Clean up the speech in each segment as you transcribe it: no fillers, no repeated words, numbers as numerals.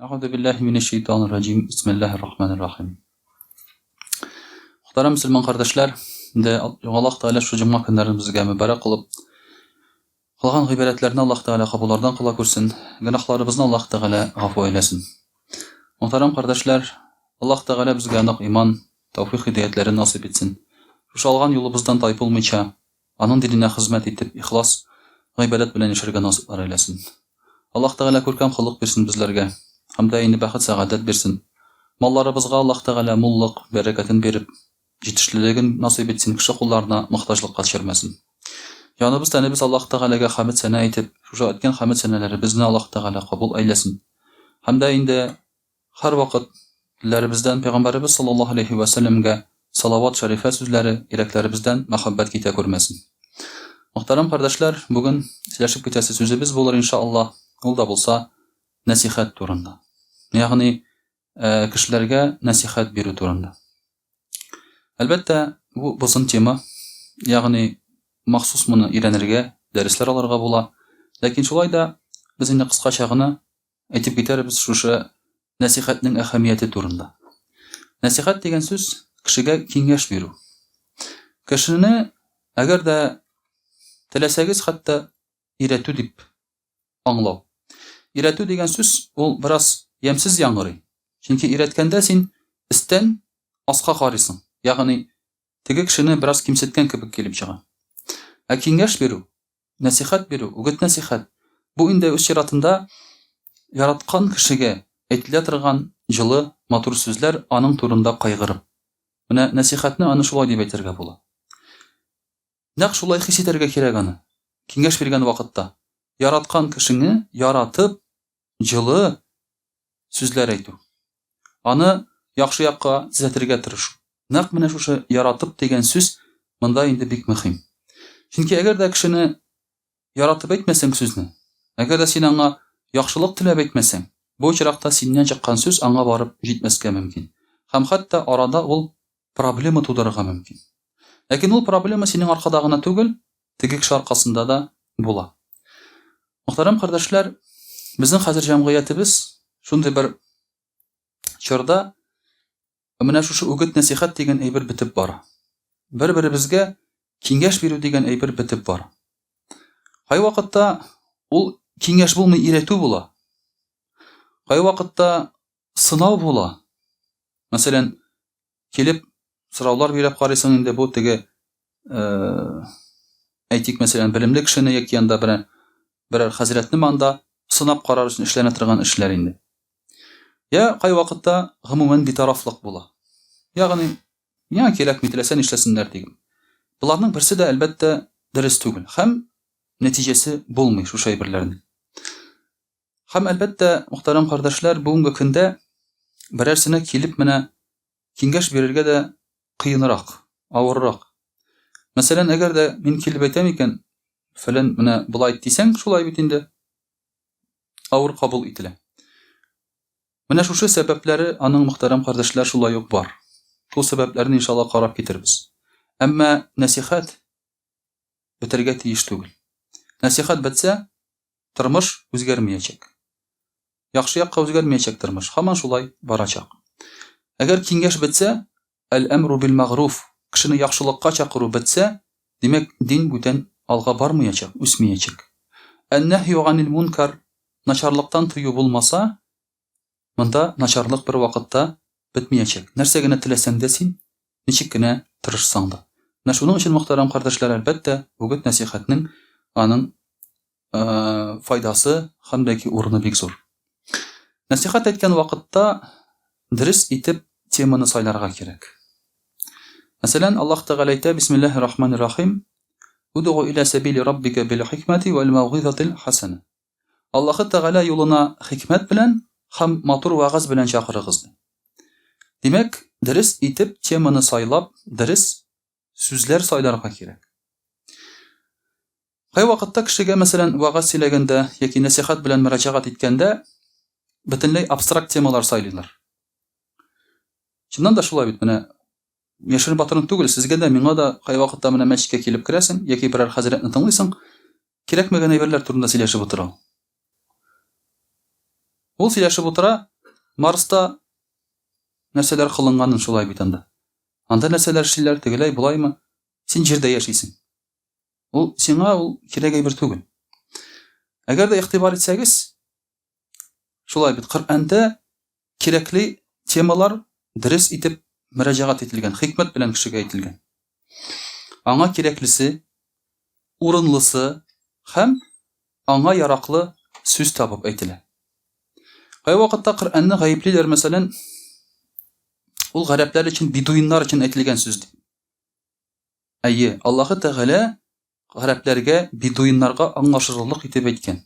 Әгъузу биллаһи минәш шайтанир раҗим. Бисмиллаһир рахманир рахим. Мөхтәрәм мөселман кардәшләр, инде Аллаһ Тәгалә шу җомга көннәрен безгә мөбарәк кылып, кылган гыйбадәтләрне Аллаһ Тәгалә кабуллардан кыла күрсен, гөнаһларыбызны Аллаһ Тәгалә гафу әйләсен. Мөхтәрәм кардәшләр, Аллаһ Тәгалә безгә нык иман, тәүфик һидаятләрен насыйп итсен. Шушы алган юлыбыздан тайпылмыйча, Аның диненә хезмәт итеп, ихлас гыйбадәт белән яшәргә насыйплар әйләсен. Аллаһ Тәгалә күркәм холык бирсен безләргә һәм дә инде бәхет-сәгадәт бирсен. Малларыбызга Аллаһ Тәгалә муллык, бәрәкәтен биреп, җитешлелеген насыйп итсен, кеше кулларына мохтаҗлыкка төшермәсен. Җаныбыз, тәнебез Аллаһ Тәгаләгә хәмед-сәна әйтеп, шушы әйткән хәмед-сәналәребезне Аллаһ Тәгалә кабул әйләсен. Һәм дә инде Һәрвакыт телләребездән Пәйгамбәребез саллаллаһу алейһи вә сәлләмгә салават шәрифә сүзләре, йөрәкләребездән мәхәббәт китә күрмәсен. Мөхтәрәм кардәшләр, бүген сөйләшеп китәсе сүзебез булыр, иншаАллаһ, ул да булса нәсихәт турында. Ягъни, кешеләргә нәсихәт бирү турында. Әлбәттә, бу озын тема, ягъни махсус моны өйрәнергә, дәресләр алырга була. Ләкин шулай да без инде кыскача гына Әйтеп китәрбез шушы нәсихәтнең әһәмияте турында. Нәсихәт дигән сүз кешегә киңәш бирү. Кешене әгәр дә теләсәгез хәтта өйрәтү дип аңлау. Өйрәтү дигән сүз ул бераз ямьсез яңгырый. Чөнки өйрәткәндә син өстән аска карыйсың. Ягъни теге кешене бераз кимсеткән кебек килеп чыга. Ә киңәш бирү Нәсихәт бирү, үгет-нәсихәт, бу инде үз чиратында яраткан кешегә әйтелә торган җылы, матур сүзләр, аның турында кайгырып. Менә нәсихәтне аны шулай дип әйтергә була. Нәкъ шулай хис итәргә кирәк аны. Киңәш биргән вакытта. Яраткан кешеңне яратып, җылы сүзләр әйтү. Аны яхшы якка төзәтергә тырышу. Нәкъ менә шушы яратып дигән сүз монда инде бик мөһим. Чөнки әгәр дә кешене яратып әйтмәсәң сүзне, әгәр дә син аңа яхшылык теләп әйтмәсәң, бу очракта синнән чыккан сүз аңа барып җитмәскә мөмкин. Һәм хәтта арада ул проблема тудырырга мөмкин. Ләкин ул проблема синең аркада гына түгел, теге кеше аркасында да була. Мөхтәрәм кардәшләр, безнең хәзер җәмгыятебез шундый бер чорда менә шушы үгет-нәсихәт дигән әйбер бетеп бара. Бер-беребезгә киңәш бирү дигән әйбер бетеп бара. Кайвакытта ул киңәш булмый, өйрәтү була. Кайвакытта сынау була. Мәсәлән, килеп сораулар биреп карыйсың инде бу теге әйтик, мәсәлән, белемле кешене яки анда берәр берәр хәзрәтне анда сынап карар өчен эшләнә торган эшләр инде. Я кайвакытта гомумән битарафлык була. Ягъни, миңа кирәкми, теләсә нишләсеннәр дигән. Боларның берсе дә, әлбәттә, дөрес түгел һәм нәтиҗәсе булмый шушы әйберләрнең. Һәм, әлбәттә, мөхтәрәм кардәшләр, бүгенге көндә берәрсенә килеп менә киңәш бирергә дә кыенрак, авыррак. Мәсәлән, әгәр дә мин килеп әйтәм икән, фәлән менә болай дисәң, шулай бит инде авыр кабул ителә. Менә шушы сәбәпләре аның мөхтәрәм кардәшләр шулай ук бар. Шул сәбәпләрне иншалла карап китербез. Әмма нәсихәт бетәргә тиеш түгел. Нәсихәт бетсә, Тормыш үзгәрмиячәк. Яхшы якка үзгәрмиячәк тормыш, һаман шулай барачак. Әгәр киңәш бетсә, әл-әмру бил-мәгъруф, кешене яхшылыкка чакыру бетсә, димәк, дин бүтән алга бармыячак, үсмиячәк. Ән-нәһью ганил мункар, начарлыктан тыю булмаса, Монда начарлык бервакытта бетмиячәк. Нәрсә генә теләсәң дә син, ничек кенә тырышсаң да. Менә шуның өчен, мөхтәрәм кардәшләр, әлбәттә, үгет-нәсыйхәтнең аның файдасы һәм дә ки урыны бик зур. Нәсыйхәт әйткән вакытта дөрес итеп теманы сайларга кирәк. Мәсәлән, Аллаһ Тәгалә әйтә, Бисмиллаһир рахманир рахим, Удгу иля сәбили раббика бил хикмәти вәл мәүгыйзатил хәсәнә. Аллаһы Тәгалә юлына хикмәт белән һәм матур вәгазь белән чакырыгыз, ди. Димәк, дөрес итеп теманы сайлап, дөрес сүзләр сайларга кирәк. Кайвакытта кешегә, мәсәлән, вәгазь сөйләгәндә яки нәсихәт белән мөрәҗәгать иткәндә, бөтенләй абстракт темалар сайлыйлар. Чыннан да шулай бит, менә Яшерен батырын түгел, сезгә дә, миңа да кайвакытта менә мәчеткә килеп керәсең яки берәр хәзрәтне тыңлыйсың, кирәкмәгән әйберләр турында сөйләшеп утыра ул. Ул сөйләшеп утыра, Марста нәрсәләр кылынганын шулай бит анда. Анда нәрсәләр эшлиләр, тегеләй, болаймы? Син җирдә яшисең. Ул сиңа ул кирәк әйбер түгел. Әгәр дә игътибар итсәгез, шулай бит, Коръәндә кирәкле темалар дөрес итеп мөрәҗәгать ителгән, хикмәт белән кешегә әйтелгән. Аңа кирәклесе, урынлысы һәм аңа яраклы сүз табып әйтелә. Кайвакытта Коръәнне гаеплиләр, мәсәлән, ул гарәпләр өчен, бедуиннар өчен әйтелгән сүз дип. Әйе, Аллаһы Тәгалә гарәпләргә, бедуиннарга аңлашылырлык итеп әйткән.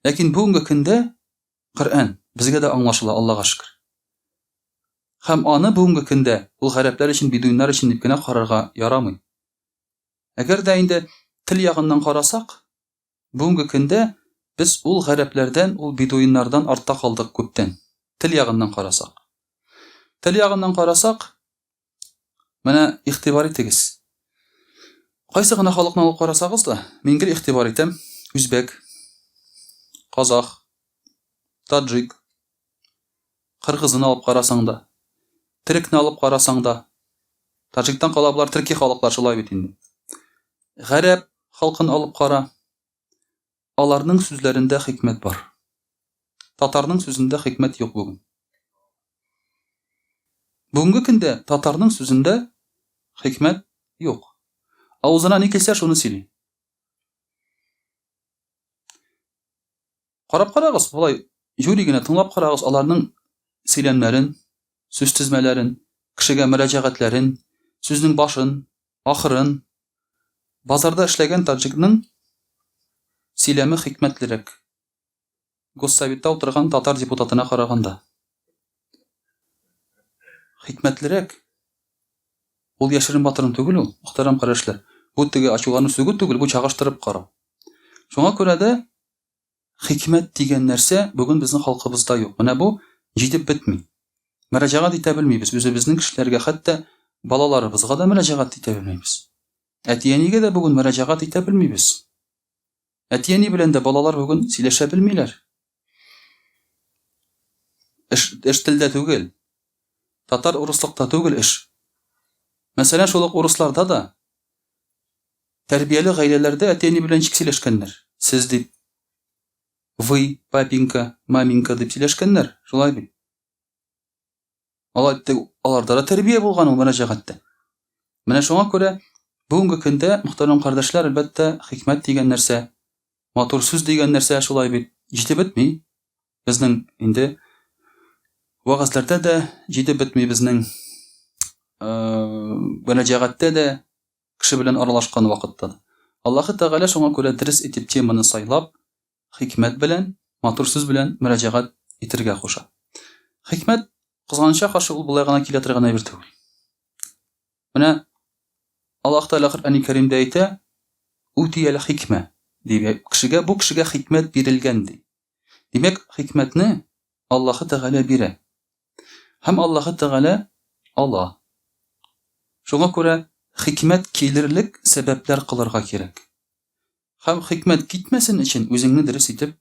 Ләкин бүгенге көндә Коръән безгә дә аңлашыла, Аллага шөкер. Һәм аны бүгенге көндә ул гарәпләр өчен, бедуиннар өчен дип кенә карарга ярамый. Әгәр дә инде тел ягыннан карасак, Бүгенге көндә без ул гарәпләрдән, ул бедуиннардан артта калдык күптән. Тел ягыннан карасак. Тел ягыннан карасак, менә игътибар итегез. Кайсы гына халыкны алып карасагыз да, мин гел игътибар итәм, үзбәк, казах, таджик, кыргызын алып карасаң да, төрекне алып карасаң да, таджиктан кала болар төрки халыклар шулай бит инде. Гарәп халкын алып кара, аларның сүзләрендә хикмәт бар. Татарның сүзендә хикмәт юк бүген. Бүгенге көндә татарның сүзендә хикмәт юк. Авызына ни килсә, шуны сөйли. Карап карагыз, болай юри генә тыңлап карагыз аларның сөйләмнәрен, сүз тезмәләрен, кешегә мөрәҗәгатьләрен, сүзнең башын, ахырын. Базарда эшләгән таджикның сөйләме хикмәтлерәк. Госсоветта утырган татар депутатына караганда. Хикмәтлерәк. Ул яшерен батырын түгел ул, мөхтәрәм кардәшләр. Бу теге ачулану сүгү түгел, бу чагыштырып карау. Шуңа күрә дә Хикмәт дигән нәрсә бүген безнең халкыбызда юк. Менә бу җитеп бетми. Мөрәҗәгать итә белмибез. Үзебезнең кешеләргә, хәтта балаларыбызга да мөрәҗәгать итә белмибез. Әти-әнигә дә бүген мөрәҗәгать итә белмибез. Әти-әни белән дә балалар бүген сөйләшә белмиләр. Эш, эш телдә түгел. Татар урыслыкта түгел эш. Мәсәлән, шул ук урысларда да Тәрбияле гаиләләрдә әти-әни белән ничек сөйләшкәннәр? Сез дип. Вы, папенька, маменька дип сөйләшкәннәр, шулай бит? Алай аларда да тәрбия булган ул мөрәҗәгатьтә. Менә шуңа күрә бүгенге көндә, мөхтәрәм кардәшләр, әлбәттә, хикмәт дигән нәрсә, матур сүз дигән нәрсә шулай бит җитеп бетми. Безнең инде вәгазьләрдә дә җитеп бетми безнең мөрәҗәгатьтә дә кеше белән аралашкан вакытта да. Аллаһы Тәгалә шуңа күрә дөрес итеп теманы сайлап, хикмәт белән, матур сүз белән мөрәҗәгать итергә куша. Хикмәт, кызганычка каршы, ул болай гына килә торган әйбер түгел. Менә Аллаһ Тәгалә Коръәни Кәримдә әйтә, Утиял хикмә, ди, кешегә, бу кешегә хикмәт бирелгән, ди. Димәк, хикмәтне Аллаһы Тәгалә бирә. Һәм Аллаһы Тәгалә ала. Шуңа күрә хикмәт килерлек сәбәпләр кылырга кирәк. Һәм хикмәт китмәсен өчен үзеңне дөрес итеп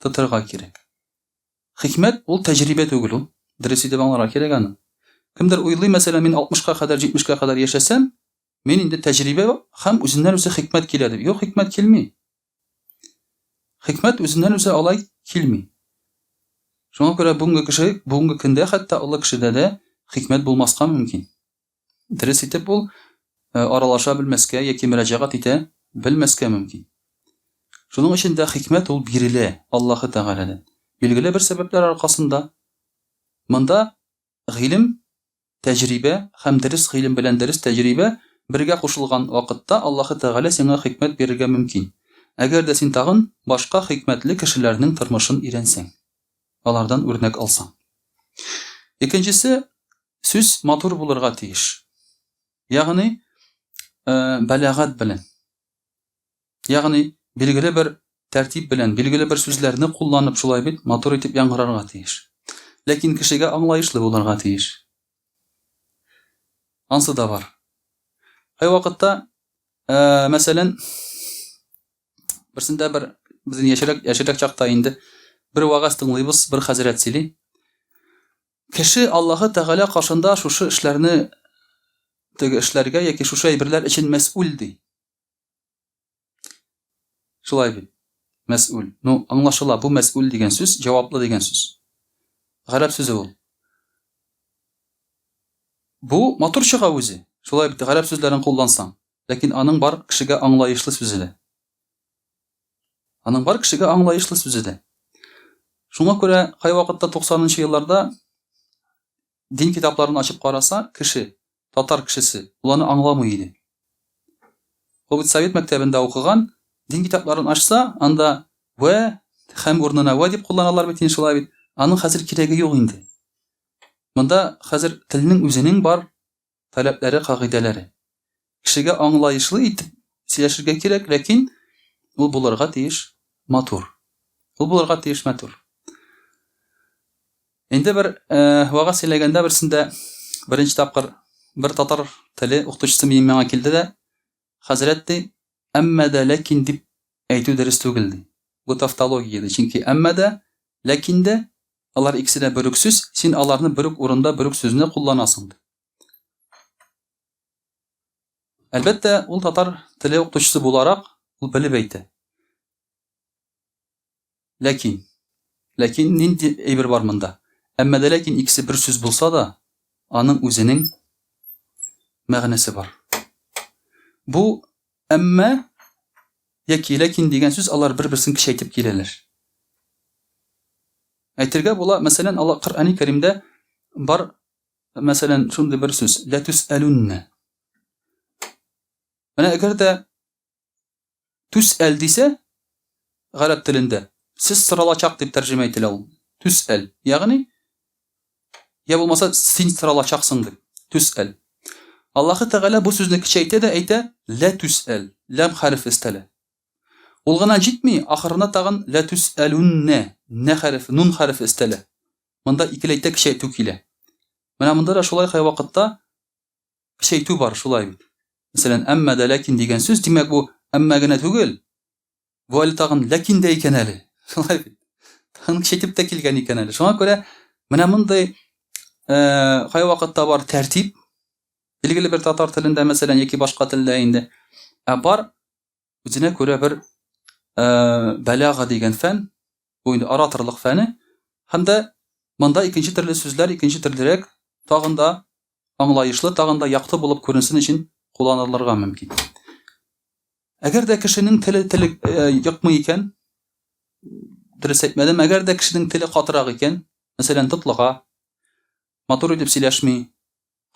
тотырга кирәк. Хикмәт ул тәҗрибә түгел ул. Дөрес итеп аңларга кирәк аны. Кемдер уйлый, мәсәлән, мин 60-ка кадәр, 70-кә кадәр яшәсәм, мин инде тәҗрибә һәм үзеннән-үзе хикмәт килә дип. Юк, хикмәт килми. Хикмәт үзеннән-үзе алай килми. Шуңа күрә бүгенге кеше, бүгенге көндә хәтта олы кешедә дә хикмәт булмаска мөмкин. Дөрес итеп ул э, аралаша белмәскә яки мөрәҗәгать итә белмәскә мөмкин. Шуның өчен дә хикмәт ул бирелә Аллаһы Тәгаләдән. Билгеле бер сәбәпләр аркасында монда гыйлем Тәҗрибә һәм дөрес гыйлем белән дөрес тәҗрибә бергә кушылган вакытта Аллаһы Тәгалә сиңа хикмәт бирергә мөмкин, әгәр дә син тагын башка хикмәтле кешеләрнең тормышын өйрәнсәң, алардан үрнәк алсаң. Икенчесе, сүз матур булырга тиеш. Ягъни, бәләгать белән. Ягъни, билгеле бер тәртип белән, билгеле бер сүзләрне кулланып, шулай бит, матур итеп яңгырарга тиеш. Ләкин кешегә аңлаешлы булырга тиеш. Ансы да бар. Кайвакытта, э, мәсәлән, берсендә бер безнең яшерәк, яшерәк чакта инде бер вәгазь тыңлыйбыз, бер хәзрәт сөйли. Кеше Аллаһы Тәгалә каршында шушы эшләрне теге эшләргә яки шушы әйберләр өчен мәсьүл ди. Шулай бит. Мәсьүл. Ну, аңлашыла, бу мәсьүл дигән сүз, җаваплы дигән сүз. Гарәп сүзе ул. Бу матур чыга үзе. Шулай бит, гарәп сүзләрен куллансаң. Ләкин аның бар кешегә аңлаешлы сүзе дә. Аның бар кешегә аңлаешлы сүзе дә. Шуңа күрә кайвакытта 90 нчы елларда дин китапларын ачып караса, кеше, татар кешесе, ул аны аңламый иде. Ул бит совет мәктәбендә укыган, дин китапларын ачса, анда вә һәм урынына вә дип кулланалар бит инде шулай бит. Аның хәзер кирәге юк инде. Монда хәзер телнең үзенең бар таләпләре, кагыйдәләре. Кешегә аңлаешлы итеп сөйләшергә кирәк, ләкин ул булырга тиеш матур. Ул булырга тиеш матур. Инде бер э, вәгазь сөйләгәндә берсендә беренче тапкыр бер татар теле укытучысы минем миңа килде дә, хәзрәт ди, әмма дә ләкин дип әйтү дөрес түгел ди. Бу тавтология ди, чөнки әмма дә, ләкин дә Алар икесе дә бер үк сүз, син аларны бер үк урында бер үк сүзне кулланасың. Әлбәттә, ул татар теле укытучысы буларак, ул белеп әйтә. Ләкин, ләкин нинди әйбер бар монда? Әмма дә ләкин икесе бер сүз булса да, аның үзенең мәгънәсе бар. Бу әмма яки ләкин дигән сүз алар бер-берсен көчәйтеп киләләр. Әйтергә була, мәсәлән, Алла Коръәни Кәримдә бар, мәсәлән, шундый бер сүз, лә түсәлүннә. Менә әгәр дә түсәл дисә, гарәп телендә, сез соралачак дип тәрҗемә ителә ул. Түсәл, ягъни я булмаса син соралачаксың дип. Түсәл. Аллаһы Тәгалә бу сүзне кечәйтә дә әйтә, лә түсәл, ләм хәрефе өстәлә. Ул гына җитми, ахырына тагын лә түсәлүннә, нә хәрефе, нун хәрефе өстәлә. Монда икеләйтә кечәйтү килә. Менә монда да шулай кайвакытта кечәйтү бар, шулай бит. Мәсәлән, әмма дә ләкин дигән сүз, димәк, бу әмма генә түгел, бу әле тагын ләкин дә икән әле. Шулай бит. Тагын кечәйтеп тә килгән икән әле. Шуңа күрә менә мондый э, кайвакытта бар тәртип, билгеле бер татар телендә, мәсәлән, яки башка телдә инде. Ә бар Үзенә күрә бер бәлага дигән фән, бу инде ораторлык фәне, һәм дә монда икенче төрле сүзләр, икенче төрлерәк, тагын да аңлаешлы, тагын да якты булып күренсен өчен кулланылырга мөмкин. Әгәр дә кешенең теле теле йокмый икән, дөрес әйтмәдем, әгәр дә кешенең теле катырак икән, мәсәлән, тотлыга, матур итеп сөйләшми,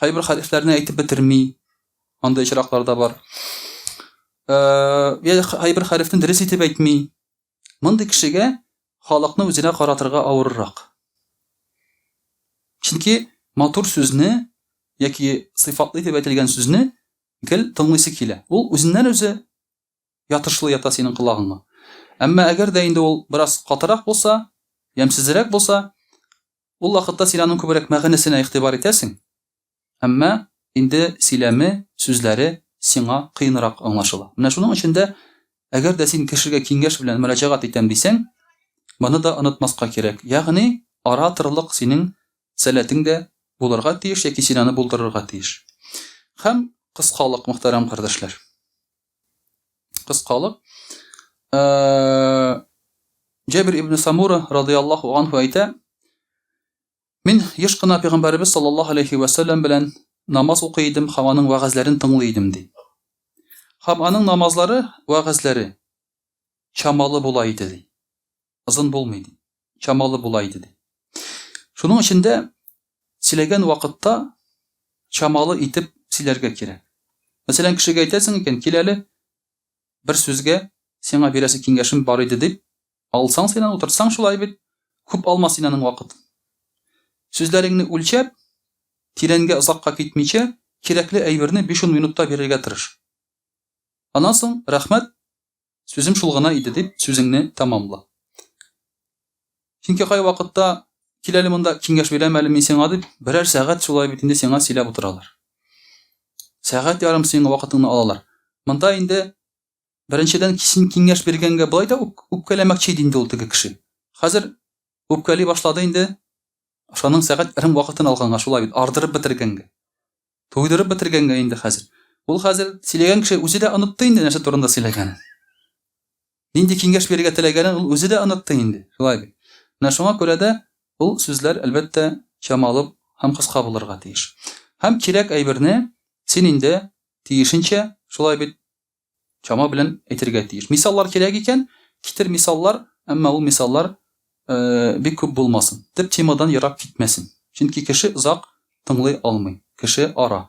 Кайбер хәрефләрне әйтеп бетерми. Андый очраклар да бар. Э, я кайбер хәрефне дөрес итеп әйтми. Мондый кешегә халыкны үзенә каратырга авыррак. Чөнки матур сүзне яки сыйфатлы итеп әйтелгән сүзне гел тыңлыйсы килә. Ул үзеннән-үзе ятышлы ята синең колагыңа. Әмма әгәр дә инде ул бераз катырак булса, ямьсезрәк булса, Ул вакытта син аның күбрәк мәгънәсенә игътибар итәсең, әмма инде сөйләме, сүзләре сиңа кыенрак аңлашыла. Менә шуның өчен дә, әгәр дә син кешегә киңәш белән мөрәҗәгать итәм дисәң, моны да онытмаска кирәк. Ягъни ораторлык синең сәләтең дә булырга тиеш яки син аны булдырырга тиеш. Һәм кыскалык, мөхтәрәм кардәшләр. Кыскалык. Э, Җәбир ибн Самура радыяллаһу анһу әйтә, Мин еш кына пәйгамбәребез саллаллаһу алейхи ва сәлләм белән намаз укый идем һәм аның вәгазьләрен тыңлый идем, ди. Һәм аның намазлары, вәгазьләре чамалы була иде, ди. Озын булмый, ди. Чамалы була иде, ди. Шуның өчен дә сөйләгән вакытта чамалы итеп сөйләргә кирәк. Мәсәлән, кешегә әйтәсең икән, кил әле, бер сүзгә сиңа бирәсе киңәшем бар иде дип, алсаң син аны, утыртсаң шулай бит, күп алма син аның вакытын. Сүзләреңне үлчәп, тирәнгә озакка китмичә, кирәкле әйберне 5-10 минутта бирергә тырыш. Аннан соң, рәхмәт, Сүзем шул гына иде, дип, сүзеңне тәмамла. Чөнки кайвакытта, кил әле монда, киңәш бирәм әле мин сиңа, дип, берәр сәгать шулай бит инде сиңа сөйләп утыралар. Сәгать ярым синең вакытыңны алалар. Монда инде беренчедән син киңәш биргәнгә болай да үпкәләмәкче иде инде ул теге кеше. Хәзер үпкәли башлады инде. Шаның сәгать ярым вакытын алганга, шулай бит, ардырып бетергәнгә. Туйдырып бетергәнгә инде хәзер. Ул хәзер сөйләгән кеше үзе дә онытты инде нәрсә турында сөйләгәнен. Нинди киңәш бирергә теләгәнен ул үзе дә онытты инде. Шулай бит. Менә шуңа күрә дә ул сүзләр, әлбәттә, чамалы һәм кыска булырга тиеш. Һәм кирәк әйберне син инде тиешенчә, шулай бит, чама белән әйтергә тиеш. Мисаллар кирәк икән, китер мисаллар, әмма ул мисаллар бик күп булмасын. Төп темадан ерак китмәсен. Чөнки кеше озак тыңлый алмый, кеше ара.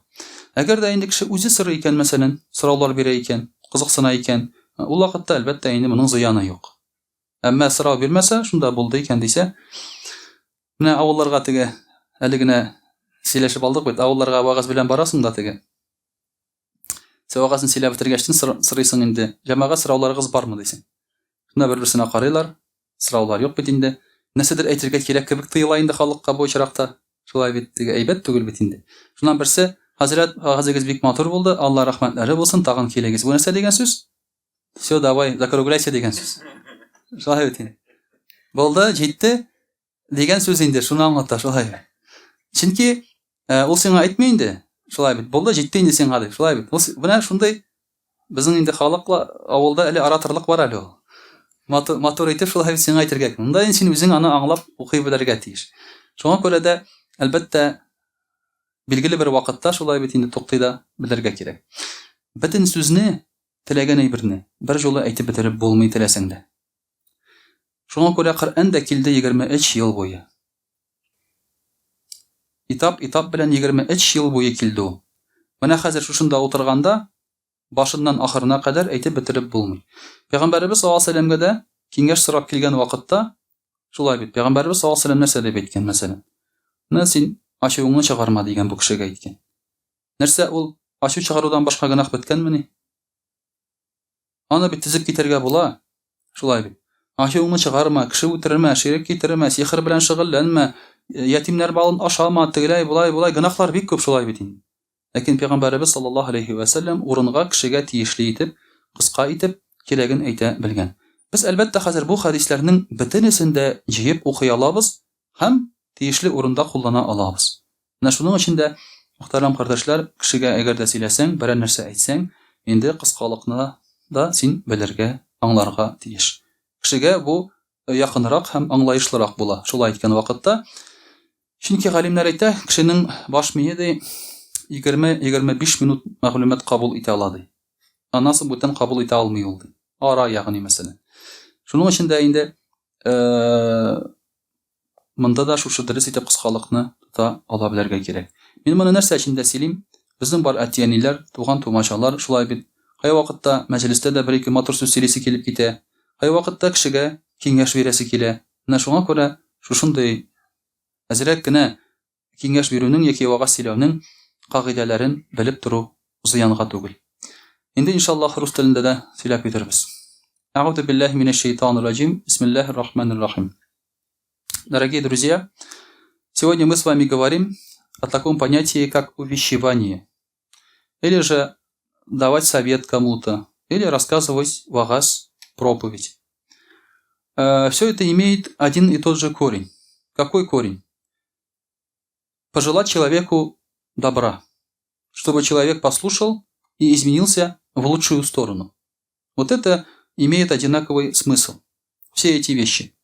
Әгәр дә инде кеше үзе сорый икән, мәсәлән, сораулар бирә икән, кызыксына икән, ул вакытта, әлбәттә, инде моның зыяны юк. Әмма сорау бирмәсә, шунда булды икән дисә, менә авылларга теге әле генә сөйләшеп алдык бит, авылларга вәгазь белән барасың да теге. Сен вәгазен сөйләп бетергәчтен сорыйсың инде, җәмәгать сорауларыгыз бармы дисең. Шунда бер-берсенә карыйлар, сораулар юк бит инде. Нәрсәдер әйтергә кирәк кебек тоела инде халыкка бу очракта. Шулай бит, теге әйбәт түгел бит инде. Шуннан берсе, хәзрәт, вәгазегез бик матур булды, Алла рәхмәтләре булсын, тагын килегез. Бу нәрсә дигән сүз? Все, давай, закругляйся дигән сүз. Шулай бит инде. Булды, җитте. Дигән сүз инде, шуны аңлата, шулай бит. Чөнки э, ул сиңа әйтми инде, шулай бит, булды, җитте инде сиңа дип, шулай бит. Ул менә шундый безнең инде халыкла авылда әле ораторлык бар әле ул. Матур, матур итеп шулай бит сиңа әйтергә. Монда инде син үзең аны аңлап укый белергә тиеш. Шуңа күрә дә, әлбәттә, билгеле бер вакытта шулай бит инде туктый да белергә кирәк. Бөтен сүзне, теләгән әйберне бер жолы әйтеп бетереп булмый теләсәң дә. Шуңа күрә Коръән дә килде 23 ел буе. Этап-этап белән 23 ел буе килде ул. Менә хәзер шушында утырганда, башыннан ахырына кадәр әйтеп бетереп булмый. Пәйгамбәребез саллаллаһу алейһи вәсәлләмгә дә киңәш сорап килгән вакытта, шулай бит, Пәйгамбәребез саллаллаһу алейһи вәсәлләм нәрсә дип әйткән, мәсәлән? Менә син ачуыңны чыгарма дигән бу кешегә әйткән. Нәрсә ул ачу чыгарудан башка гөнаһ беткәнмени? Аны бит төзеп китәргә була. Шулай бит. Ачуыңны чыгарма, кеше үтермә, ширек китермә, сихер белән шөгыльләнмә, э, ятимнәр балын ашама, тегеләй, болай, болай гөнаһлар бик күп шулай бит инде. Ләкин пәйгамбәребез саллаллаһу алейхи ва сәлләм урынга кешегә тиешле итеп, кыска итеп кирәген әйтә белгән. Без әлбәттә хәзер бу хәдисләрнең бөтенесен дә җыеп укый алабыз һәм тиешле урында куллана алабыз. Менә шуның өчен дә, мөхтәрәм кардәшләр, кешегә әгәр дә сөйләсәң, берәр нәрсә әйтсәң, инде кыскалыкны да син белергә, аңларга тиеш. Кешегә бу якынрак һәм аңлаешлырак була. Шулай әйткән вакытта, чөнки галимнәр әйтә, кешенең баш мие ди 20-25 минут мәгълүмат кабул итә ала ди. Аннан соң бүтән кабул итә алмый ул ди. Ара, ягъни мәсәлән. Шуның өчен дә инде Монда да шушы дөрес итеп кыскалыкны тота ала белергә кирәк. Мин моны нәрсә өчен дә сөйлим? Безнең бар әти-әниләр, туган-тумачалар, шулай бит. Кайвакытта мәҗлестә дә бер-ике матур сүз сөйлисе килеп китә. Кайвакытта кешегә киңәш бирәсе килә. Менә шуңа күрә шушындый әзрәк кенә киңәш бирүнең яки вәгазь сөйләүнең кагыйдәләрен белеп тору зыянга түгел. Инде иншаллаһ рус телендә дә сөйләп китербез. Әгъүзу биллаһи минәш шәйтанир раҗим. Бисмиллаһир рахманир рахим. Дорогие друзья, сегодня мы с вами говорим о таком понятии, как увещевание. Или же давать совет кому-то, или рассказывать вагаз, проповедь. Э, Все это имеет один и тот же корень. Какой корень? Пожелать человеку добра, чтобы человек послушал и изменился в лучшую сторону. Вот это имеет одинаковый смысл. Все эти вещи.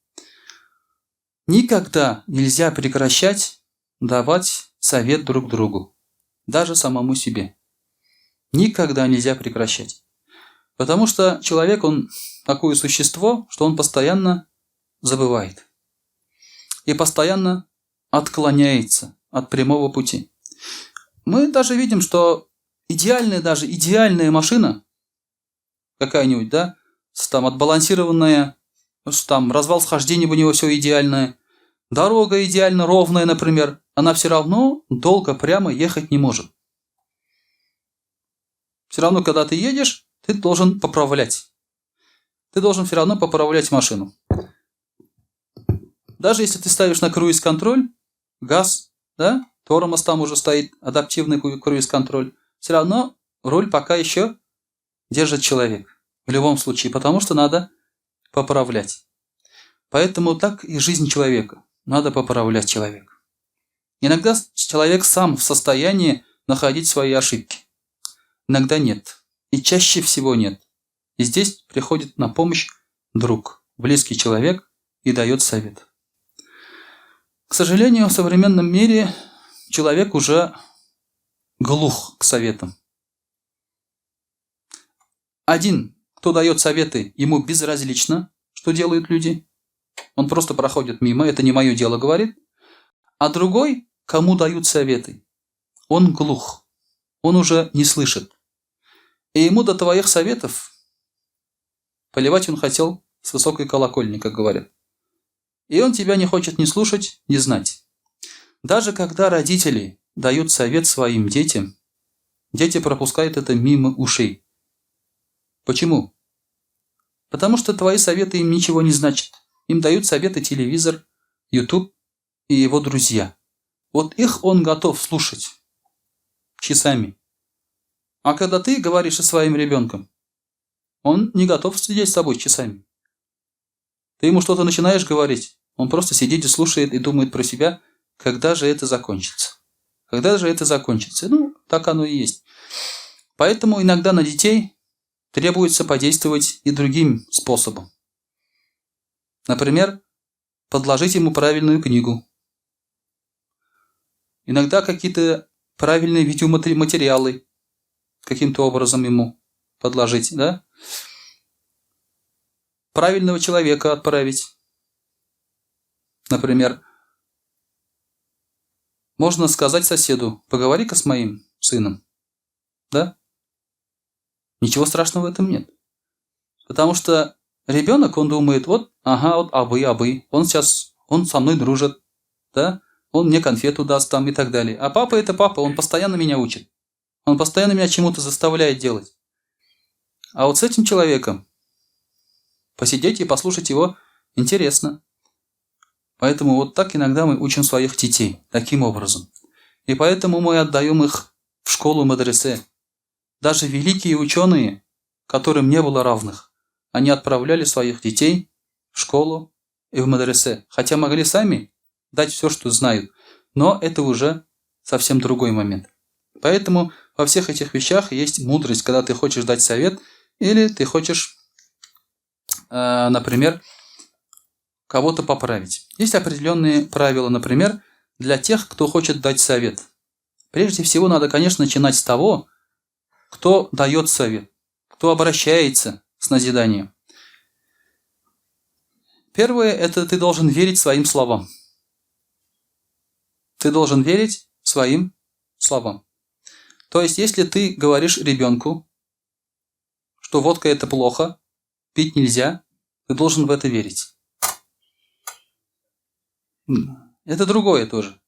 Никогда нельзя прекращать давать совет друг другу, даже самому себе. Никогда нельзя прекращать. Потому что человек, он такое существо, что он постоянно забывает. И постоянно отклоняется от прямого пути. Мы даже видим, что идеальная даже идеальная машина, какая-нибудь, да, там отбалансированная, там развал схождения у него все идеальное, дорога идеально ровная, например, она все равно долго прямо ехать не может. Все равно, когда ты едешь, ты должен поправлять. Ты должен все равно поправлять машину. Даже если ты ставишь на круиз-контроль, газ, да, тормоз там уже стоит, адаптивный круиз-контроль, все равно руль пока еще держит человек. В любом случае, потому что надо поправлять. Поэтому так и жизнь человека. Надо поправлять человека. Иногда человек сам в состоянии находить свои ошибки. Иногда нет. И чаще всего нет. И здесь приходит на помощь друг, близкий человек, и дает совет. К сожалению, в современном мире человек уже глух к советам. Один, кто дает советы, ему безразлично, что делают люди. Он просто проходит мимо, это не мое дело, говорит. А другой, кому дают советы, он глух, он уже не слышит. И ему до твоих советов поливать он хотел с высокой колокольни, как говорят. И он тебя не хочет ни слушать, ни знать. Даже когда родители дают совет своим детям, дети пропускают это мимо ушей. Почему? Потому что твои советы им ничего не значат. Им дают советы телевизор, YouTube и его друзья. Вот их он готов слушать часами. А когда ты говоришь со своим ребенком, он не готов сидеть с тобой часами. Ты ему что-то начинаешь говорить, он просто сидит и слушает и думает про себя, когда же это закончится. Когда же это закончится? Ну, так оно и есть. Поэтому иногда на детей требуется подействовать и другим способом. Например, подложить ему правильную книгу. Иногда какие-то правильные видеоматериалы каким-то образом ему подложить, да? Правильного человека отправить. Например, можно сказать соседу: поговори-ка с моим сыном. Да? Ничего страшного в этом нет. Потому что ребенок, он думает, вот, ага, вот абый, он сейчас, он со мной дружит, да? Он мне конфету даст там и так далее. А папа это папа, он постоянно меня учит. Он постоянно меня чему-то заставляет делать. А вот с этим человеком посидеть и послушать его интересно. Поэтому вот так иногда мы учим своих детей, таким образом. И поэтому мы отдаем их в школу мадресе. Даже великие ученые, которым не было равных, они отправляли своих детей в школу и в мадресе. Хотя могли сами дать все, что знают. Но это уже совсем другой момент. Поэтому во всех этих вещах есть мудрость, когда ты хочешь дать совет или ты хочешь, например, кого-то поправить. Есть определенные правила, например, для тех, кто хочет дать совет. Прежде всего, надо, конечно, начинать с того, кто дает совет, кто обращается с назиданием. Первое – это ты должен верить своим словам. Ты должен верить своим словам. То есть, если ты говоришь ребенку, что водка – это плохо, пить нельзя, ты должен в это верить. Это другое тоже.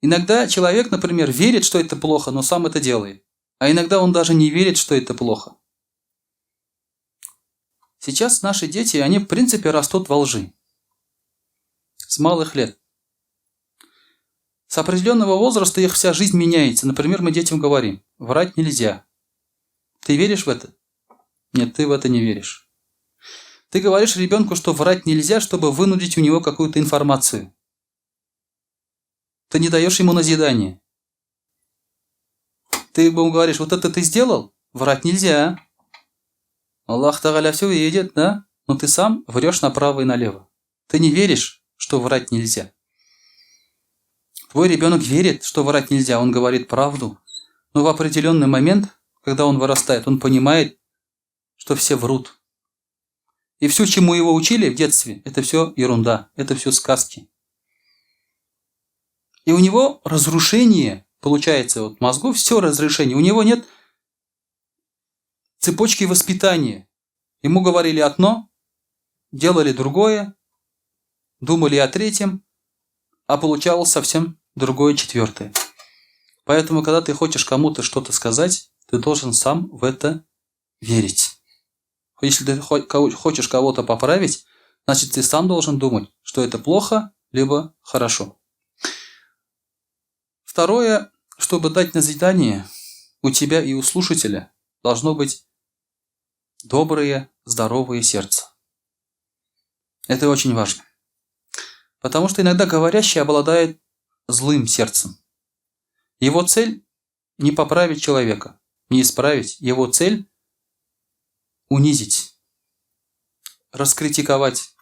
Иногда человек, например, верит, что это плохо, но сам это делает. А иногда он даже не верит, что это плохо. Сейчас наши дети, они в принципе растут во лжи. С малых лет. С определенного возраста их вся жизнь меняется. Например, мы детям говорим, врать нельзя. Ты веришь в это? Нет, ты в это не веришь. Ты говоришь ребенку, что врать нельзя, чтобы вынудить у него какую-то информацию. Ты не даешь ему назидание. Ты ему говоришь, вот это ты сделал? Врать нельзя. Аллах Тагаля все видит, да? Но ты сам врешь направо и налево. Ты не веришь, что врать нельзя. Твой ребенок верит, что врать нельзя, он говорит правду. Но в определенный момент, когда он вырастает, он понимает, что все врут. И все, чему его учили в детстве, это все ерунда, это все сказки. И у него разрушение, получается, вот мозгу все разрушение. У него нет цепочки воспитания. Ему говорили одно, делали другое, думали о третьем, а получалось совсем другое, четвертое. Поэтому, когда ты хочешь кому-то что-то сказать, ты должен сам в это верить. Если ты хочешь кого-то поправить, значит, ты сам должен думать, что это плохо, либо хорошо. Второе, чтобы дать назидание, у тебя и у слушателя должно быть доброе, здоровое сердце. Это очень важно. Потому что иногда говорящий обладает злым сердцем. Его цель не поправить человека, не исправить. Его цель унизить, раскритиковать,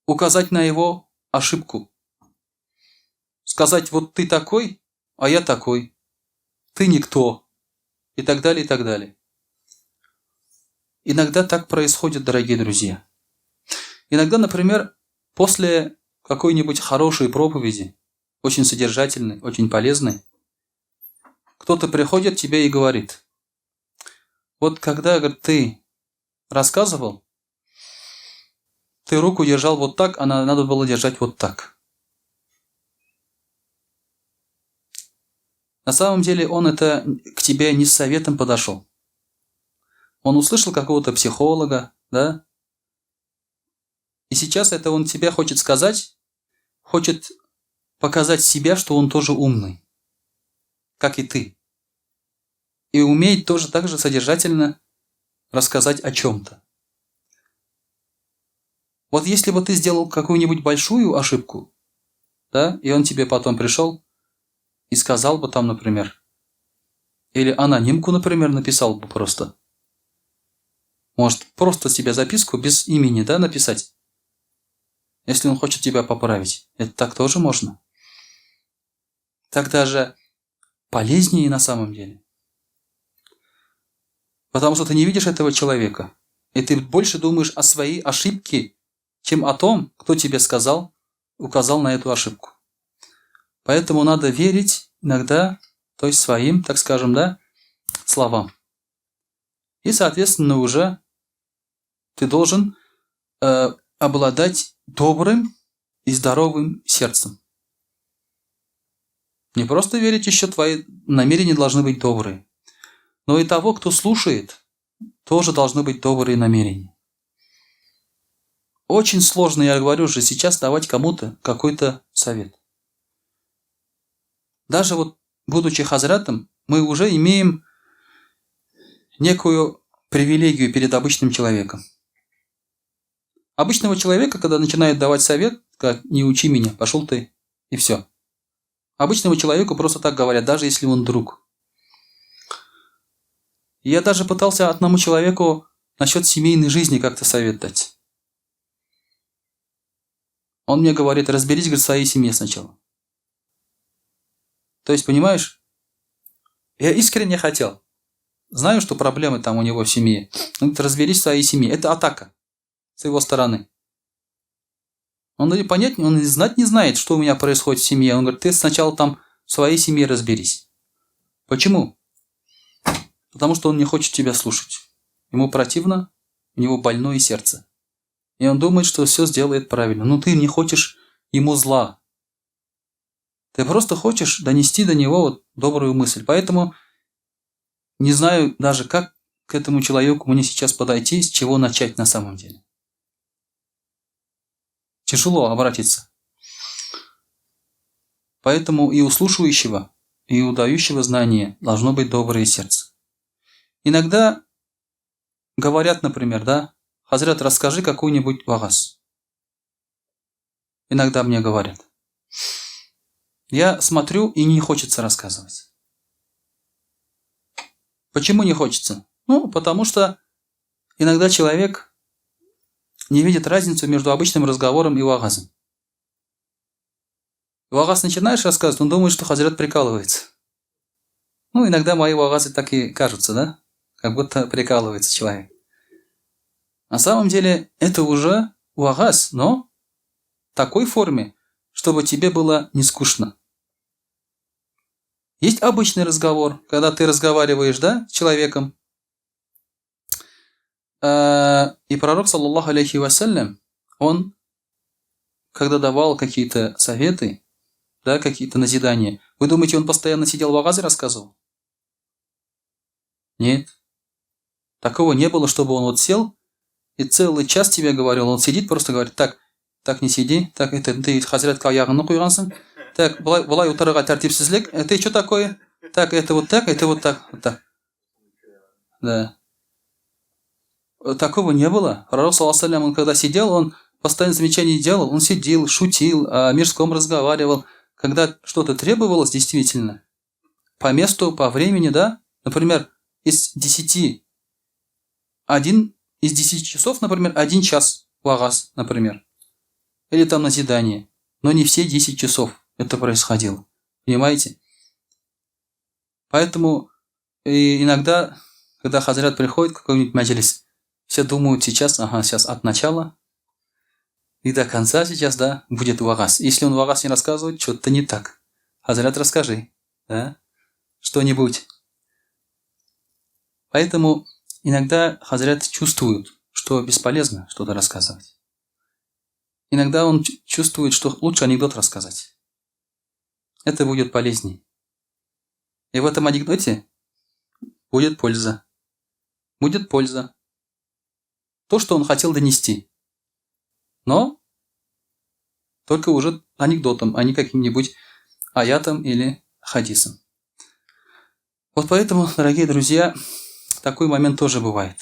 указать на его ошибку. Сказать, вот ты такой, а я такой, ты никто, и так далее, и так далее. Иногда так происходит, дорогие друзья. Иногда, например, после какой-нибудь хорошей проповеди, очень содержательной, очень полезной, кто-то приходит к тебе и говорит, вот когда, говорит, ты рассказывал, ты руку держал вот так, а надо было держать вот так. На самом деле он это к тебе не с советом подошел. Он услышал какого-то психолога, да? И сейчас это он тебе хочет сказать, хочет показать себя, что он тоже умный, как и ты. И умеет тоже так же содержательно рассказать о чем-то. Вот если бы ты сделал какую-нибудь большую ошибку, да, и он тебе потом пришел и сказал бы там, например, или анонимку, например, написал бы просто. Может, просто тебе записку без имени, да, написать, если он хочет тебя поправить. Это так тоже можно. Так даже полезнее на самом деле. Потому что ты не видишь этого человека. И ты больше думаешь о своей ошибке, чем о том, кто тебе сказал, указал на эту ошибку. Поэтому надо верить иногда, то есть своим, так скажем, да, словам. И, соответственно, уже ты должен обладать добрым и здоровым сердцем. Не просто верить, еще твои намерения должны быть добрые. Но и того, кто слушает, тоже должны быть добрые намерения. Очень сложно, я говорю же, сейчас давать кому-то какой-то совет. Даже вот будучи хазратом, мы уже имеем некую привилегию перед обычным человеком. Обычного человека, когда начинает давать совет, как «не учи меня, пошел ты», и все. Обычному человеку просто так говорят, даже если он друг. Я даже пытался одному человеку насчет семейной жизни как-то совет дать. Он мне говорит, разберись, говорит, в своей семье сначала. То есть, понимаешь, я искренне хотел. Знаю, что проблемы там у него в семье. Он говорит, разберись в своей семье. Это атака с его стороны. Он и понять, он и знать не знает, что у меня происходит в семье. Он говорит, ты сначала там в своей семье разберись. Почему? Потому что он не хочет тебя слушать. Ему противно, у него больное сердце. И он думает, что все сделает правильно. Но ты не хочешь ему зла. Ты просто хочешь донести до него вот добрую мысль. Поэтому не знаю даже, как к этому человеку мне сейчас подойти, с чего начать на самом деле. Тяжело обратиться. Поэтому и у слушающего, и у дающего знания должно быть доброе сердце. Иногда говорят, например, да, «Хазрат, расскажи какой-нибудь вагаз». Иногда мне говорят. Я смотрю, и не хочется рассказывать. Почему не хочется? Ну, потому что иногда человек не видит разницу между обычным разговором и вагазом. Вагаз начинаешь рассказывать, он думает, что хазрат прикалывается. Ну, иногда мои вагазы так и кажутся, да? Как будто прикалывается человек. На самом деле, это уже вагаз, но в такой форме, чтобы тебе было не скучно. Есть обычный разговор, когда ты разговариваешь, да, с человеком. И пророк, саллаллаху алейхи вассалям, он, когда давал какие-то советы, да, какие-то назидания, вы думаете, он постоянно сидел в вагазе рассказывал? Нет. Такого не было, чтобы он вот сел и целый час тебе говорил. Он сидит, просто говорит, так, так не сиди, так, это ты хазрат аягыңны куйгансың, так, болай утырырга тәртипсезлек, это что такое? Так, это вот так, это вот так, вот так. Да. Такого не было. Пророк, саллаллаху алейхи, он когда сидел, он постоянно замечания делал, он сидел, шутил, о мирском разговаривал, Когда что-то требовалось действительно, по месту, по времени, да, например, из 10, один из 10 часов, например, один час вагаз, например, или там назидание, но не все 10 часов это происходило, понимаете? Поэтому и иногда, когда хазрят приходит в какой-нибудь маджлис, все думают сейчас, ага, сейчас от начала и до конца сейчас, да, будет вагаз. Если он вагаз не рассказывает, что-то не так. Хазрят, расскажи, да, что-нибудь. Поэтому иногда хазрят чувствует, что бесполезно что-то рассказывать. Иногда он чувствует, что лучше анекдот рассказать. Это будет полезней. И в этом анекдоте будет польза. Будет польза. То, что он хотел донести. Но только уже анекдотом, а не каким-нибудь аятом или хадисом. Вот поэтому, дорогие друзья, такой момент тоже бывает.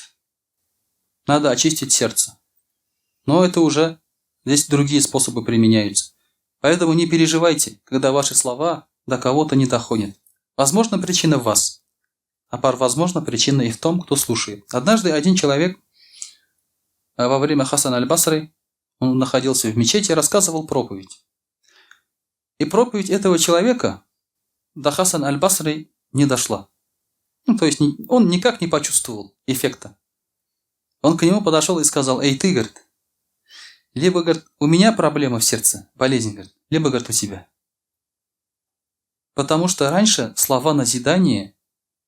Надо очистить сердце. Но это уже здесь другие способы применяются. Поэтому не переживайте, когда ваши слова до кого-то не доходят. Возможно, причина в вас. А возможно, причина и в том, кто слушает. Однажды один человек во время Хасана аль-Басры, он находился в мечети, рассказывал проповедь. И проповедь этого человека до Хасана аль-Басры не дошла. Ну, то есть он никак не почувствовал эффекта. Он к нему подошел и сказал: «Эй, ты, говорит, либо, говорит, у меня проблема в сердце, болезнь, говорит, либо, говорит, у тебя». Потому что раньше слова назидания,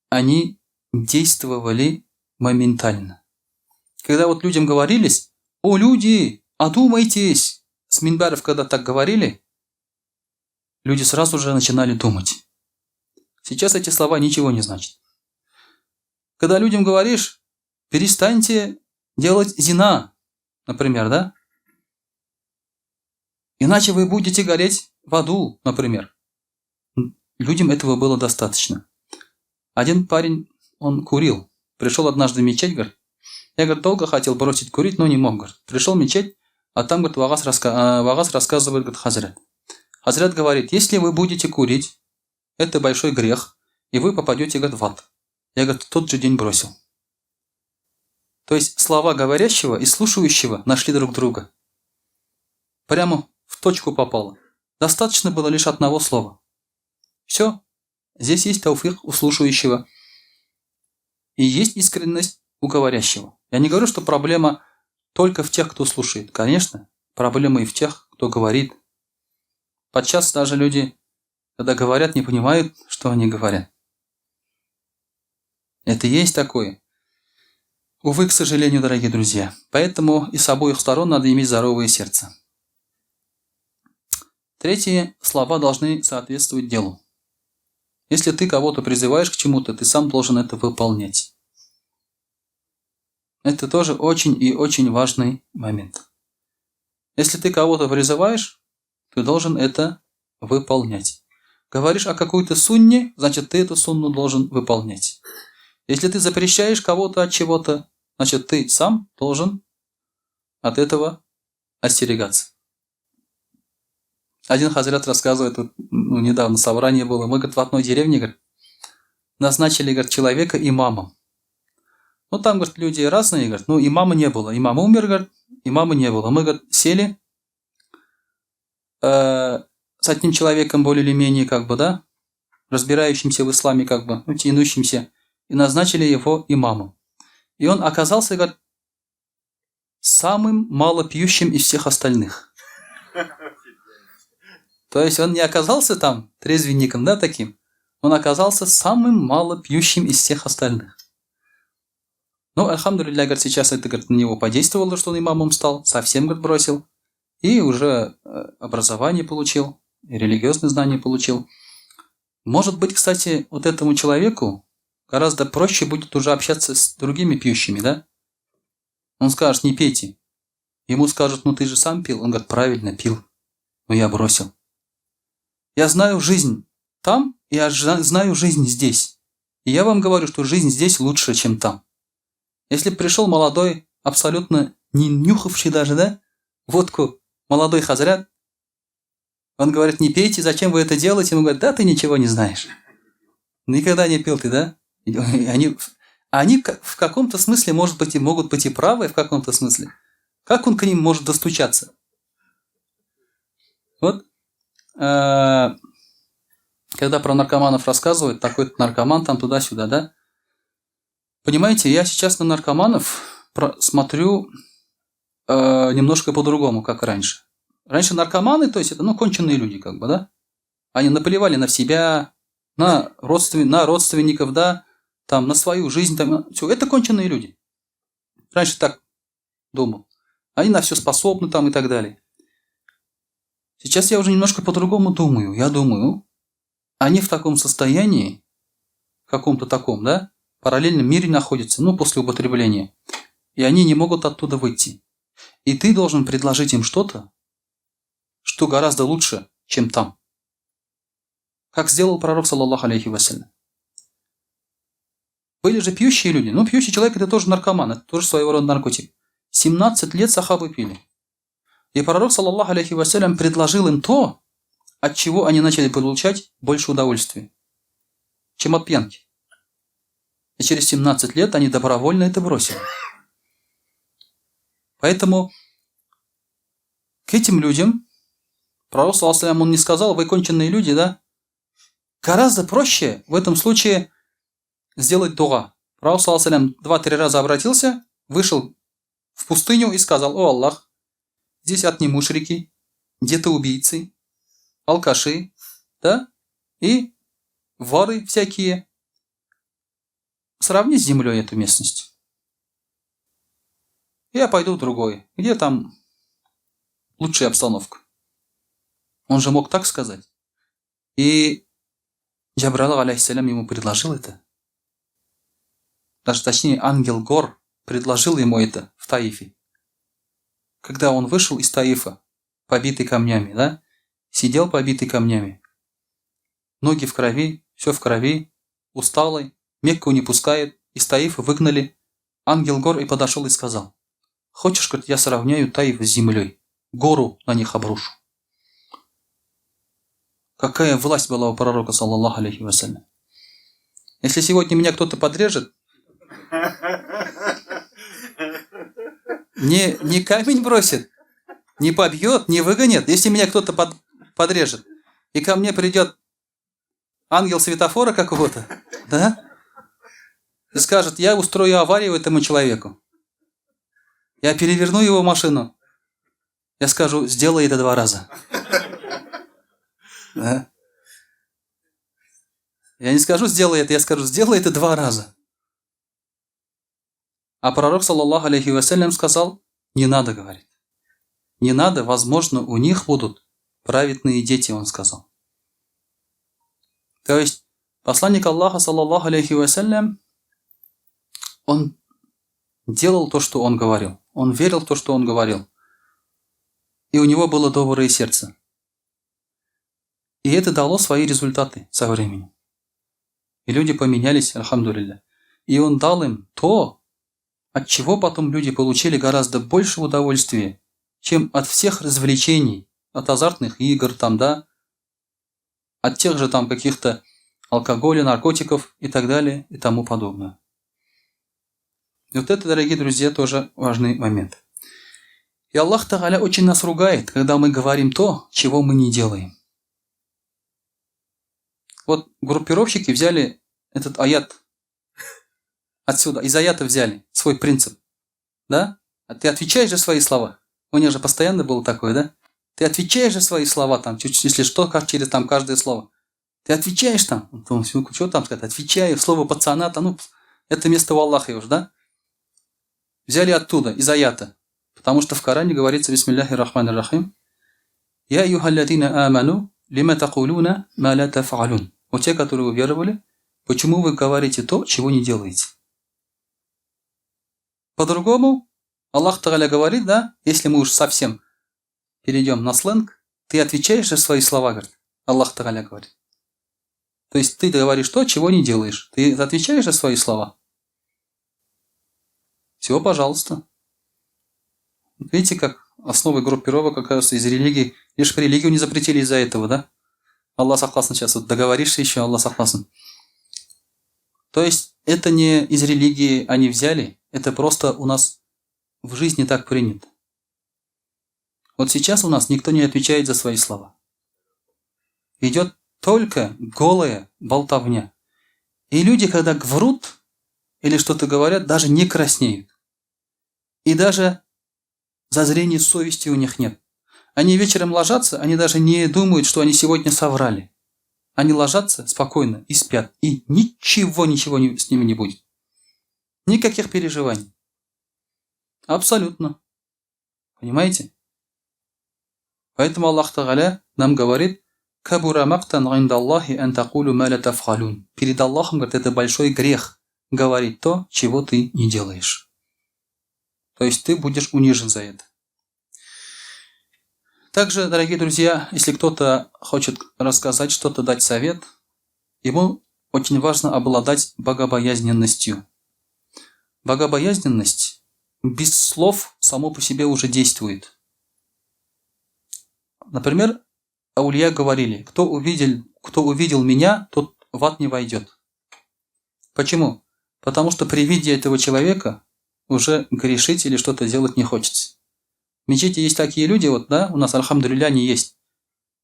они действовали моментально. Когда вот людям говорились: «О, люди, одумайтесь!» С минбаров, когда так говорили, люди сразу же начинали думать. Сейчас эти слова ничего не значат. Когда людям говоришь: «Перестаньте делать зина», например, да? «Иначе вы будете гореть в аду», например. Людям этого было достаточно. Один парень, он курил. Пришел однажды в мечеть, говорит: «Я, говорит, долго хотел бросить курить, но не мог», говорит. Пришел в мечеть, а там, говорит, вагаз рассказывает, говорит, хазрят. Хазрят говорит: «Если вы будете курить, это большой грех, и вы попадете, говорит, в ад». Я, говорит, в тот же день бросил. То есть слова говорящего и слушающего нашли друг друга. Прямо в точку попало. Достаточно было лишь одного слова. Все. Здесь есть тауфик у слушающего. И есть искренность у говорящего. Я не говорю, что проблема только в тех, кто слушает. Конечно, проблема и в тех, кто говорит. Подчас даже люди, когда говорят, не понимают, что они говорят. Это есть такое. Увы, к сожалению, дорогие друзья. Поэтому и с обоих сторон надо иметь здоровое сердце. Третье. Слова должны соответствовать делу. Если ты кого-то призываешь к чему-то, ты сам должен это выполнять. Это тоже очень и очень важный момент. Если ты кого-то призываешь, ты должен это выполнять. Говоришь о какой-то сунне, значит, ты эту сунну должен выполнять. Если ты запрещаешь кого-то от чего-то, значит, ты сам должен от этого остерегаться. Один хазрят рассказывает, вот, ну, недавно собрание было, мы, говорит, в одной деревне, говорит, назначили, говорит, человека имамом. Ну, там, говорит, люди разные, говорит, ну, имама не было. Имам умер, говорит, имама не было. Мы, говорит, сели с одним человеком более или менее, как бы, да, разбирающимся в исламе, как бы, ну, тянущимся, и назначили его имамом. И он оказался, говорит, самым малопьющим из всех остальных. То есть он не оказался там трезвенником, да, таким. Он оказался самым малопьющим из всех остальных. Ну, альхамдулилля, говорит, сейчас это, говорит, на него подействовало, что он имамом стал, совсем, говорит, бросил. И уже образование получил, и религиозные знания получил. Может быть, кстати, вот этому человеку гораздо проще будет уже общаться с другими пьющими, да? Он скажет: «Не пейте». Ему скажут: «Ну ты же сам пил». Он говорит: «Правильно, пил, но я бросил. Я знаю жизнь там, я знаю жизнь здесь. И я вам говорю, что жизнь здесь лучше, чем там». Если б пришел молодой, абсолютно не нюхавший даже, да, водку, молодой хазрят, Он говорит, не пейте, зачем вы это делаете? Ему говорят, да ты ничего не знаешь. Никогда не пил ты, да? Они в каком-то смысле, может быть, и могут быть и правы в каком-то смысле. Как он к ним может достучаться? Вот, когда про наркоманов рассказывают, такой-то наркоман там туда-сюда, да? Понимаете, я сейчас на наркоманов смотрю немножко по-другому, как раньше. Раньше наркоманы, то есть это, ну, конченые люди, как бы, да? Они наплевали на себя, на родственников, да, там, на свою жизнь, там, все. Это конченые люди. Раньше так думал. Они на все способны там и так далее. Сейчас я уже немножко по-другому думаю. Я думаю, они в таком состоянии, каком-то таком, да, параллельном мире находятся, ну, после употребления. И они не могут оттуда выйти. И ты должен предложить им что-то, что гораздо лучше, чем там. Как сделал пророк, саллаллаху алейхи вассалям. Были же пьющие люди. Ну, пьющий человек – это тоже наркоман, это тоже своего рода наркотик. 17 лет сахабы пили. И пророк, саллаллаху алейхи вассалям, предложил им то, от чего они начали получать больше удовольствия, чем от пьянки. И через 17 лет они добровольно это бросили. Поэтому к этим людям пророк, саллаллаху алейхи вассалям, он не сказал, вы конченые люди, да? Гораздо проще в этом случае сделать дуа. Пророк, саллаллаху алейхи вассалям, 2-3 раза обратился, вышел в пустыню и сказал, о Аллах, здесь одни мушрики, где-то убийцы, алкаши, да, и воры всякие. Сравни с землей эту местность. Я пойду в другой, где там лучшая обстановка. Он же мог так сказать. И Джабраил, алейхиссалям, ему предложил это. Даже точнее, ангел гор предложил ему это в Таифе. Когда он вышел из Таифа, побитый камнями, да? Сидел побитый камнями. Ноги в крови, все в крови, усталый, Мекку не пускает, из Таифа выгнали. Ангел гор и подошел и сказал, хочешь, говорит, я сравняю Таиф с землей, гору на них обрушу. Какая власть была у пророка, саллаллаху алейхи вассалям. Если сегодня меня кто-то подрежет, не камень бросит, не побьет, не выгонит. Если меня кто-то подрежет, и ко мне придет ангел светофора какого-то, да, и скажет, я устрою аварию этому человеку, я переверну его машину, я скажу, сделай это 2 раза. Да? Я не скажу, сделай это, я скажу, сделай это 2 раза. А пророк, саллаллаху алейхи вассалям, сказал, не надо, говорит. Не надо, возможно, у них будут праведные дети, он сказал. То есть, посланник Аллаха, саллаллаху алейхи вассалям, он делал то, что он говорил. Он верил в то, что он говорил. И у него было доброе сердце. И это дало свои результаты со временем. И люди поменялись, альхамдулилля. И он дал им то, от чего потом люди получили гораздо больше удовольствия, чем от всех развлечений, от азартных игр, там, да, от тех же там каких-то алкоголя, наркотиков и так далее и тому подобное. И вот это, дорогие друзья, тоже важный момент. И Аллах Тагаля очень нас ругает, когда мы говорим то, чего мы не делаем. Вот группировщики взяли этот аят отсюда, из аята взяли свой принцип. Да? А ты отвечаешь за свои слова. У них же постоянно было такое, да? Ты отвечаешь за свои слова, там, чуть, если что, как через там каждое слово. Ты отвечаешь там, что там сказать, отвечаю, слово пацана, там, ну, это место у Аллаха уже, да? Взяли оттуда, из аята. Потому что в Коране говорится, бисмиллахи рахмани рахим, «Я юхаллядина аману, лима такулюна ма ля тафалюн». Вот те, которые уверовали, почему вы говорите то, чего не делаете? По-другому, Аллах Тагаля говорит, да, если мы уж совсем перейдем на сленг, ты отвечаешь за свои слова, говорит, Аллах Тагаля говорит. То есть ты говоришь то, чего не делаешь. Ты отвечаешь за свои слова. Всего, пожалуйста. Видите, как Основы группировок, оказывается, из религии. Лишь религию не запретили из-за этого, да? Алла сакласын сейчас. Вот договоришься еще, Алла сакласын. То есть это не из религии они взяли, это просто у нас в жизни так принято. Вот сейчас у нас никто не отвечает за свои слова. Идет только голая болтовня. И люди, когда врут или что-то говорят, даже не краснеют. И даже зазрения совести у них нет. Они вечером ложатся, они даже не думают, что они сегодня соврали. Они ложатся спокойно и спят. И ничего, ничего с ними не будет. Никаких переживаний. Абсолютно. Понимаете? Поэтому Аллах Тагаля нам говорит: «كبر مقتا عند الله أن تقولوا ما لا تفعلون». Перед Аллахом, говорит, это большой грех говорить то, чего ты не делаешь. То есть ты будешь унижен за это. Также, дорогие друзья, если кто-то хочет рассказать что-то, дать совет, ему очень важно обладать богобоязненностью. Богобоязненность без слов само по себе уже действует. Например, аулия говорили: кто увидел меня, тот в ад не войдет. Почему? Потому что при виде этого человека уже грешить или что-то делать не хочется. В мечети есть такие люди, вот, да, у нас, الحمد لله, они есть.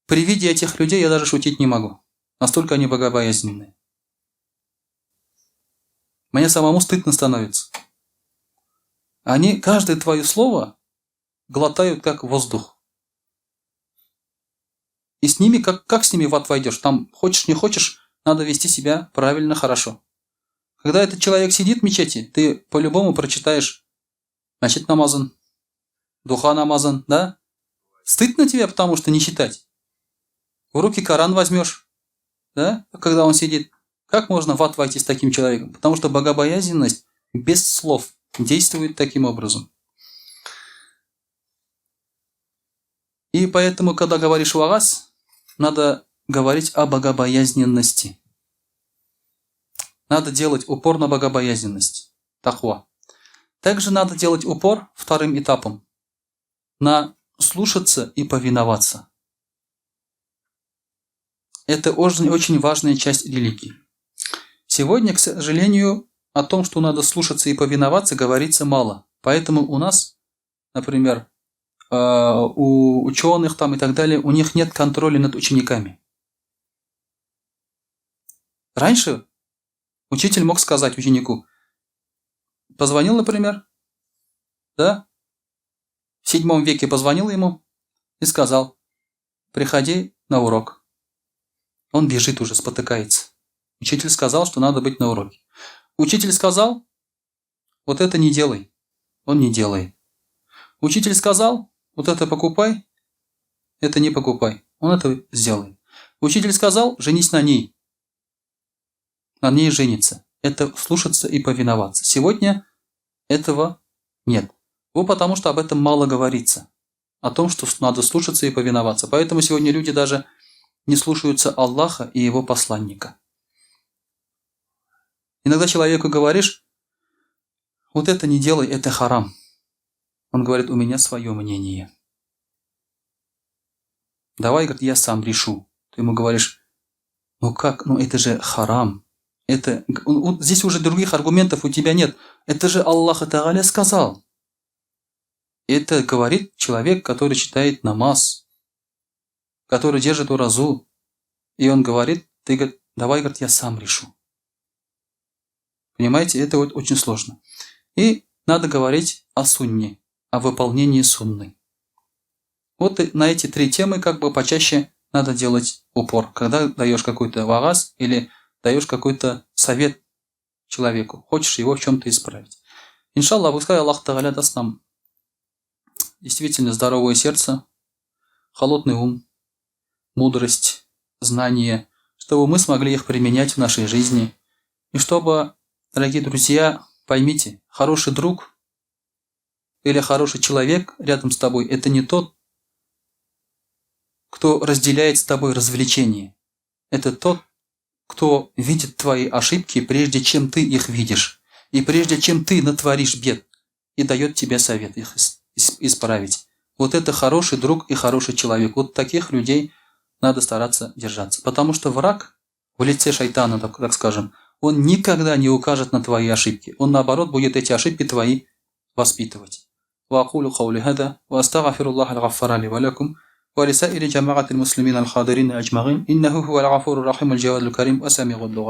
При виде этих людей я даже шутить не могу. Настолько они богобоязненные. Мне самому стыдно становится. Они каждое твое слово глотают как воздух. И с ними, как с ними в ад войдешь? Там хочешь, не хочешь, надо вести себя правильно, хорошо. Когда этот человек сидит в мечети, ты по-любому прочитаешь мәчет намазын, духа намазын, да? Стыдно тебе, потому что не читать. В руки Коран возьмешь, да, когда он сидит. Как можно в ад войти с таким человеком? Потому что богобоязненность без слов действует таким образом. И поэтому, когда говоришь вагаз, надо говорить о богобоязненности. Надо делать упор на богобоязненность, таква. Также надо делать упор вторым этапом на слушаться и повиноваться. Это очень, очень важная часть религии. Сегодня, к сожалению, о том, что надо слушаться и повиноваться, говорится мало. Поэтому у нас, например, у ученых там и так далее, у них нет контроля над учениками. Раньше учитель мог сказать ученику, позвонил, например, да, в седьмом веке позвонил ему и сказал: «Приходи на урок». Он бежит уже, спотыкается. Учитель сказал, что надо быть на уроке. Учитель сказал: «Вот это не делай». Он не делает. Учитель сказал: «Вот это покупай, это не покупай». Он это сделает. Учитель сказал: «Женись на ней». На ней женится. Это слушаться и повиноваться. Сегодня этого нет. Вот потому что об этом мало говорится. О том, что надо слушаться и повиноваться. Поэтому сегодня люди даже не слушаются Аллаха и его посланника. Иногда человеку говоришь: «Вот это не делай, это харам». Он говорит: «У меня свое мнение. Давай, — говорит, — я сам решу». Ты ему говоришь: «Ну как, ну это же харам». Это, здесь уже других аргументов у тебя нет. Это же Аллах Тагаля сказал. Это говорит человек, который читает намаз, который держит уразу. И он говорит: «Ты, — говорит, — давай, — говорит, — я сам решу». Понимаете, это вот очень сложно. И надо говорить о сунне, о выполнении сунны. Вот на эти три темы как бы почаще надо делать упор. Когда даешь какой-то вагаз или даешь какой-то совет человеку, хочешь его в чем-то исправить. إن شاء الله, пускай Аллах Тагаля даст нам действительно здоровое сердце, холодный ум, мудрость, знания, чтобы мы смогли их применять в нашей жизни. И чтобы, дорогие друзья, поймите, хороший друг или хороший человек рядом с тобой – это не тот, кто разделяет с тобой развлечения. Это тот, кто видит твои ошибки, прежде чем ты их видишь, и прежде чем ты натворишь бед, и дает тебе совет их исправить. Вот это хороший друг и хороший человек. Вот таких людей надо стараться держаться. Потому что враг в лице шайтана, так, так скажем, он никогда не укажет на твои ошибки. Он, наоборот, будет эти ошибки твои воспитывать. وأقول قولي هذا وأستغفر الله الغفار لي ولكم ولسائر جماعة المسلمين الحاضرين أجمعين إنه هو الغفور الرحيم الجواد الكريم وسميع الدعاء.